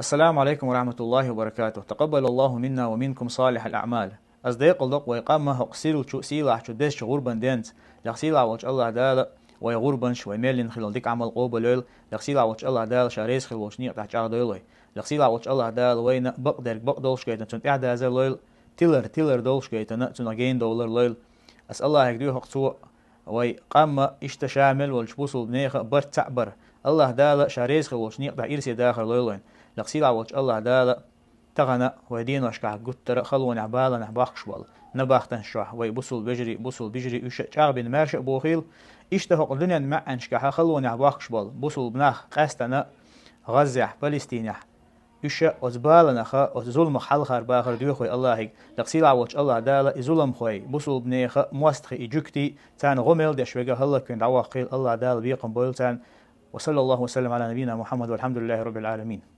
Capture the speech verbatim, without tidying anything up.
السلام عليكم ورحمة الله وبركاته. تقبل الله منا ومنكم صالح الأعمال. Аз декъал докъу вай къаман хӀокху сирла чу, сийлахь чу дезачу гӀурбан денца. Лекха сийлахь волчу АллахӀ Дала вай гӀурбанаш, вай мел йина хилла дика Ӏамал къобалйойла. Лекха сийлахь волчу АллахӀ Дала Ша реза хила волчу некъа тӀехь чӀагӀдойла вай. Лекха сийлахь волчу АллахӀ Дала вайна бакъдерг бакъдолуш гайтина цунна тӀаьхьадазар лойла, тилар тилар долуш гайтина цунах генадовлар лойла. Ас АллахӀе доьху-кх Цо вай къаман, иштта Ша мел волчу бусулба нехан барт цхьаъ бар. АллахӀ Дала Ша реза хила волчу некъа тӀехь ирсе дахар лойла вайна. Лекха сийлахь волчу АллахӀ Дала тахана вай деношкахь гуттара а халонехь, баланехь бохкуш болу набахтанаш чохь вай бусулба вежарий, бусулба йижарий уьш а чӀагӀбина маьрша а бохийла. Иштта хӀокху дуьненан маьӀӀенашкахь халонехь бохкуш болу бусулба нах, къаьсттина ГӀаззехь, Палестинехь, уьш а оцу баланаха, оцу зуламах хьалхара бахар доьху вай АллахӀе. Лекха сийлахь волчу АллахӀ Дала и зуламхой, бусулба нехан мостагӀий, и жуьгтий, царна гӀо мел деш верг хӀаллаквина дӀаваккхийла, АллахӀ Дала бекхам бойла царна. وصلى الله وسلم على نبينا محمد والحمد لله رب العالمين.